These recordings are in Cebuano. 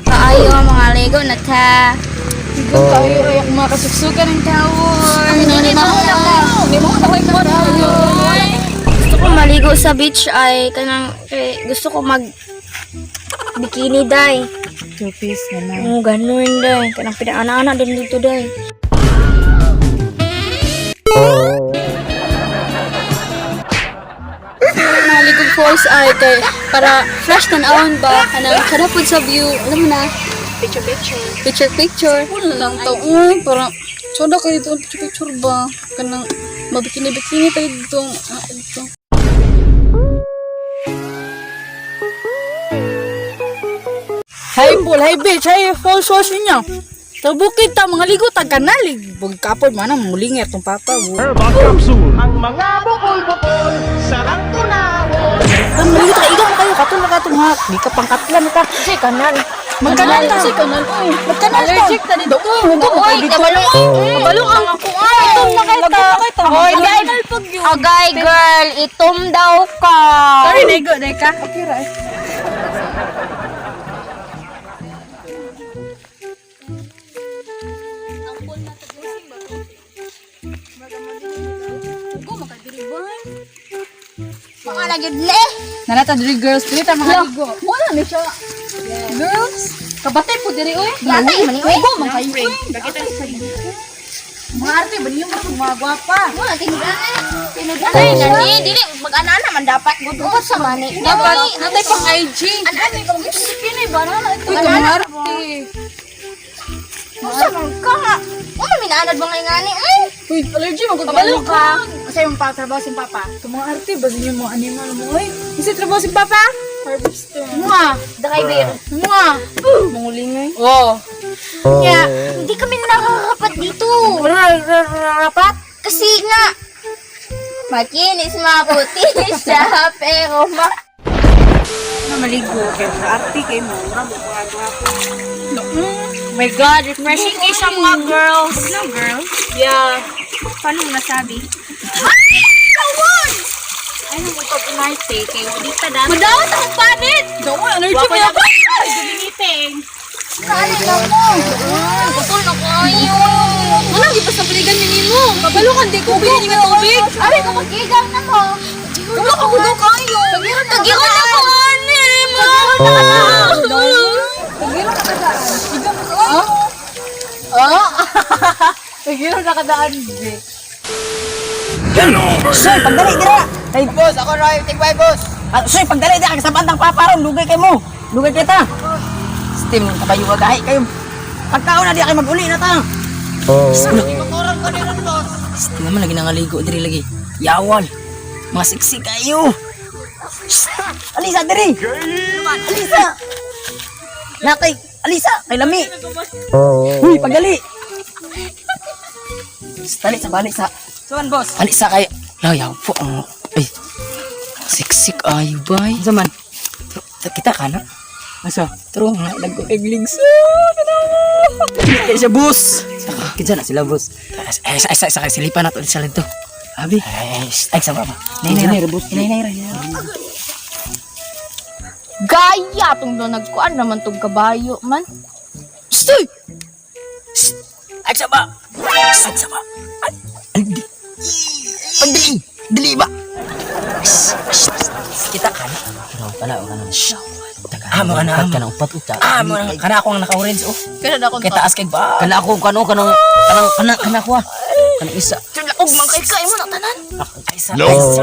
Kaayo ang mga ligo na ta. Ligo tayo ay akong mga kasuksukan ng tawon. Gusto ko maligo sa beach ay kanang kay, gusto ko mag bikini day. Two piece na lang. Oo, ganun day. Kanang pinaana-ana din dito day. Mga ligog falls ay kay para fresh tan-awon ba kanang sarap pud sa view. Alam mo na. Picture picture. Picture picture. Wala lang to. Uy, para soda kayo dito picture picture ba? Kanang mabikini bikini tayo dito. Ah, dito. Hi pool, hi beach, hi falls falls niya. Sa bukid ta mga ligo ta kanal kapod man ang mulinger tong papa. Wo. Herbal Capsule. Ang mga bukol-bukol, sarang tunawon. Ang maligo ta iga mo kayo katong katong ha. Di ka pangkatlan ka. Kasi kanal. Magkanal ta. Kasi kanal uy. Magkanal ta. Allergic ta dito. Hugo mo Uy, dito. kabalong. Kabalong ang ako ay. Itom na kay ta. Oy, Agay, agay girl, itom daw ka. Sorry, nego, deka. Okay ra. eh. Mga nagyud na eh. Nanata diri girls, diri ta mga ligo. Wala ni siya. Girls, kabatay po diri uy. Yatay man ni uy. Hugo man kayo. Uy. Mga arte ba niyo mga gwapa. Wala tinud-an eh. Tinud-an eh. Nani, dili mag-ana man dapat gud sa mani. Dapat natay pang IG. Ano pang Pinay ba na ito? Uy, mga arte. Usa man ka nga. Uma minaanad ba ngay ngani ay? Uy, allergy man Kabalo ka. Kasi yung pa trabaho si papa. Ito mga arte ba niyo mga animal mo oy. Kasi trabaho si papa? Harvester. Mga. Driver. Mga. Mangulingay. Oh. Nya, hindi kami nakakapat dito. Rapat. Kasi nga, makinis maputi siya, pero ma... Na maligo kay mga arte kay mo, mura mo mga gwapo. Oh my God, refreshing kay siya mga girls. No, girls? Yeah. Paano mo nasabi? Ay, mo pag umarte kay wali pa dami. Madawat akong panit. Daw, allergy ba ako? Kali na mo. Putol na kayo. Wala, di pa sa baligan ni Nimo. Kabalo ka, di ko bilhin nga tubig. Ay, kumagigaw na mo. Wala ka gudaw kayo. Tagiron na ko, ane. Mga Tagiro na kadaan, Jake. Soy, pagdali dira. Hey, boss, ako Roy, tigway boss. Ah, soy, pagdali dira sa bandang paparon, lugay kay mo. Lugay kita. Steam ng kabayo gahi kayo. Pagkaon na di kay maguli na ta. Oh. Motoran ko ni ron, boss. Steam naman lagi nangaligo diri lagi. Yawal. Mga siksi kayo. Shh! Alisa diri. Alisa. Nakay, Alisa, kay lami. Uy, pagdali. Dali sa balik sa. Suan, boss. Ali sa kay Layaw po ang ay siksik ayo bay. Zaman. Kita ka na. Asa? Tro nga nagko kay ligso. Kay siya boss. Kinsa na sila boss. Ay sa sa sa silipan nato sa dito. Abi. Ay ay sa baba. Nay nay boss. Nay nay nay. Gaya, tong doon nagkuan naman tong kabayo man. Stoy. Ay sa ba. Ay sa ba. Ay di. Pagdali. Dali ba? Kita ka na. Pala, o kanang Ah, mo kana. Upat ka na, upat uta. Ah, mo na kana ako ang naka-orange oh. Kaya na akong Kay taas kay ba. Kana ako kano kanang kanang kanang kana ko ah. Kanang isa. Og man kay kay mo na tanan. Ay sa ay sa.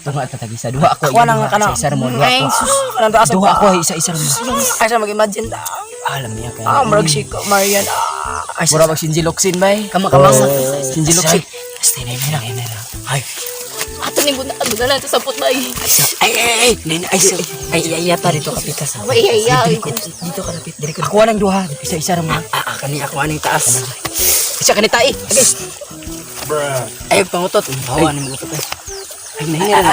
Tunga ta tag isa duha ako. Ako nang duha. kana. Isa isa mo duha Ay ako. sus, kanang taas. Duha ako isa isa mo. Ay sa mag-imagine ta. Alam niya kay. Ah, murag si ko Marian. Ah, ay Mura mag Shinji Loksin bay. Kama kama sa Shinji Loksin. Stay na na na. Ay. Ato ni bunda na ito sa putay. Ay ay ay ay ay ay ay ay yata dito kapita sa. Ay ay ay. Dito ka lapit diri ka. Ako nang duha, isa isa ra mo. Ah, ah kani ako aning taas. Isa kani tai. Okay. Ay pangutot. Bawa ni mo ay. Ay nahinga na.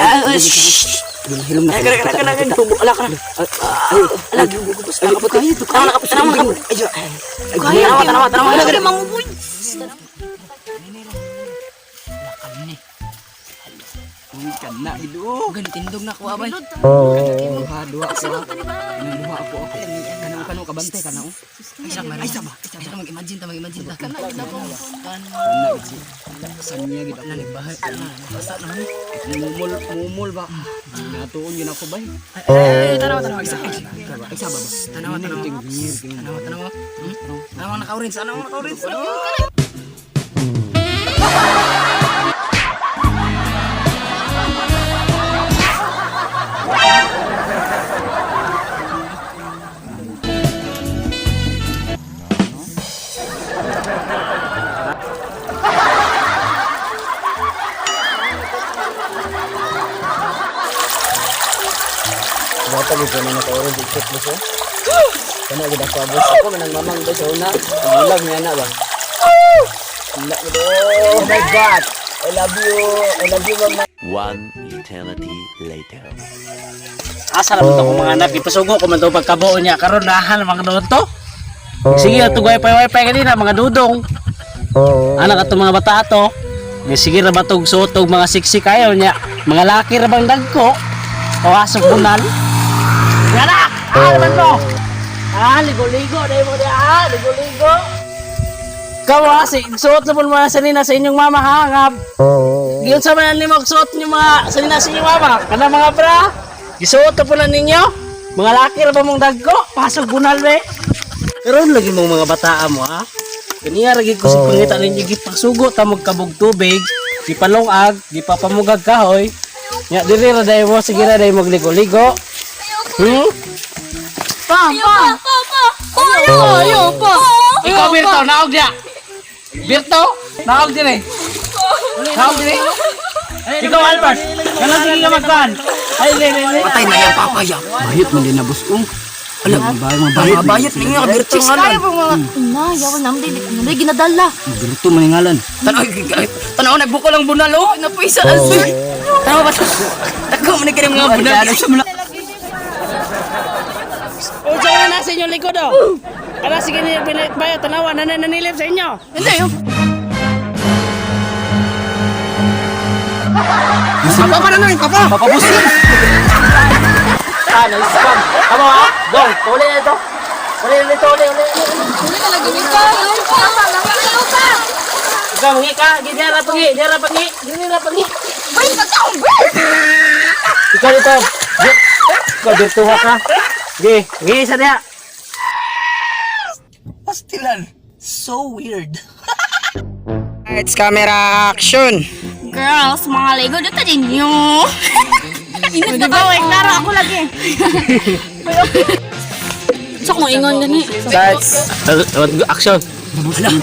Hilom na. Ay kana kana kana tubo ala kana. Ay, ala ay kayo to. Tanaw na tanaw na. Ay ay. Tanaw tanaw tanaw. Ano manguboy? Kana gido. Gani tindog na ko abay. Duha duha ko. Duha ako ako. Kanang kanang kabantay kana oh. Ay sa ay sa ba. Ay sa mag-imagine ta, mag-imagine ta. Kana gid ako. Kana gid. Sanya gid ako nagbahay. Basta naman. Mumul mumul ba. Natuon yun ako bay. Ay tanaw tanaw isa. Ay sa ba. Tanaw tanaw. Tanaw tanaw. Tanaw naka-orange, tanaw naka-orange. Wata gid na naka-orange ikot boss oh. Kana gid ako boss. Ako man ang mamang boss una. Bulag niya na ba. Wala gid oh. Oh my God. I love you. I love you, mama. One eternity later. Asa naman to kung mga anak, ipasugo ko man to pagkabuo niya. Karon nahan mga doon to. Sige, ato wifi wifi kanina, mga dudong. Anak ato mga bata ato. Nga sige ra ba tog suotog mga siksik kayo niya. Mga laki ra bang dagko. O asog bunal. Nga anak! Ah, naman to! Ah, ligo-ligo, dahil mo diya, ah, ligo-ligo. Kaw ah, si, suot na po mga sanina sa inyong mama ha, nga. Giyon sa man nimo suot niyo mga sanina sa inyong mama. Kana mga bra. Gisuot na po na ninyo. Mga laki ra ba mong dagko? Pasok bunal be. Karon lagi mong mga bataa mo ha. Kaniya ra gid ko sa pangita ninyo gipagsugo ta mo kabog tubig, gipalungag, gipapamugag kahoy. Nya diri ra dai mo sige ra dai magligo-ligo. Pa, pa. Pa, pa. Ayo, ayo, pa. Ikaw Birto, naog diya. Birto, naog dire. Naog dire. Ikaw Albert, kana sige ka magkuan. Ay, le le le. Patay na yan papa ya. Bayot man din na boss oh. Alam, mga bayot. Mga bayot ninyo Alberto ngalan. Ina, yaw nam dili ko ginadala. Alberto man ngalan. Tanaw tanaw nagbukol ang bunal oh. Napuisa asoy. Tanaw ba? Dako man ni kini mga bunal. O dyan na nasa inyong likod oh. Kana sige ni bayo tanawa na nanilip sa inyo. Hindi. Papa na nang papa. Papa boss. Ah, na-scam. Amo ha? Go, uli na ito. Uli na ito, uli, uli. Hindi ka lagi nito. Ayaw pa. Ikaw, mangi ka. Di ra pangi, di ra pangi. Di ra pangi. Bay, pagkaon, bay. Ikaw dito. Ikaw, birtuha ka. Gi, gi, isa diha. Pastilan. So weird. It's camera action. Girls, mga ligo dito din nyo. Init na ba? Klaro ako lagi. Sa kong ingon gani. That's Action.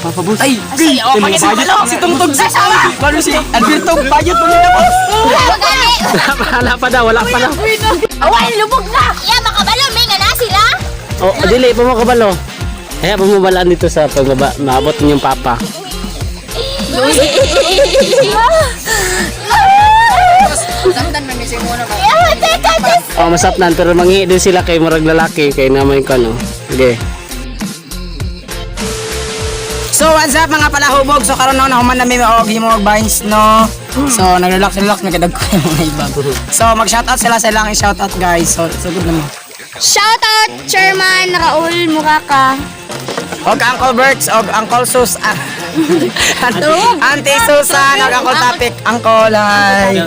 Papa boss. Ay, Ay, oh, mga bayot. Si Tungtong si Paano si Alberto bayot man na boss. Magali. Wala pa daw, wala pa daw. Away, lubog na. Ya, makabalo, may nga na sila. Oh, dili pa mo kabalo. Kaya bumubalaan dito sa pagbaba, maabot ninyong papa. Yeah, teka, teka. Oh, masapnan pero mangi din sila kay murag lalaki kay naman ko no. Sige. So what's up mga palahubog? So karon no nahuman na mi og himo og vines no. So nag-relax relax nagadag ko yung mga iba. So mag-shoutout sila sa ilang shoutout guys. So so good naman. Shout out, Chairman Raul Muraka. Og Uncle Berts og Uncle Sus. Ah. Auntie Susan og Uncle Topic. Uncle hi.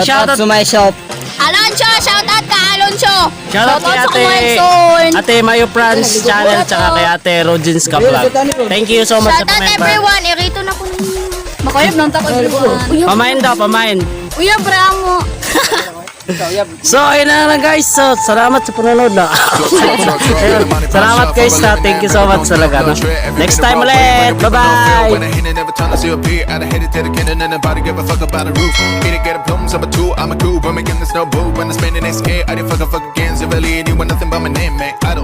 Shout out to myself. Alonso, shout out ka Alonso. Shout out kay sa Ate Kumain Ate Mayo Franz channel tsaka kay Ate Rojins Ka Vlog. Thank you so much Shout sa out pamember. everyone. Irito na ko ninyo. Makayab nang takot everyone. Pamain daw, pamain. Uya, bramo. So, ayun na lang guys. So, salamat sa panonood na. Salamat guys. Ha. Thank you so much talaga. No? Next time ulit. Bye-bye! When I hit it, never time to see a beer. I done hit it to the cannon and nobody give a fuck about the roof. Hit it, get a plume, number two. I'm a cool, but making this no boo. When I'm spending SK, I didn't fuck a fuck again. So really, anyone, nothing but my name, man. I don't.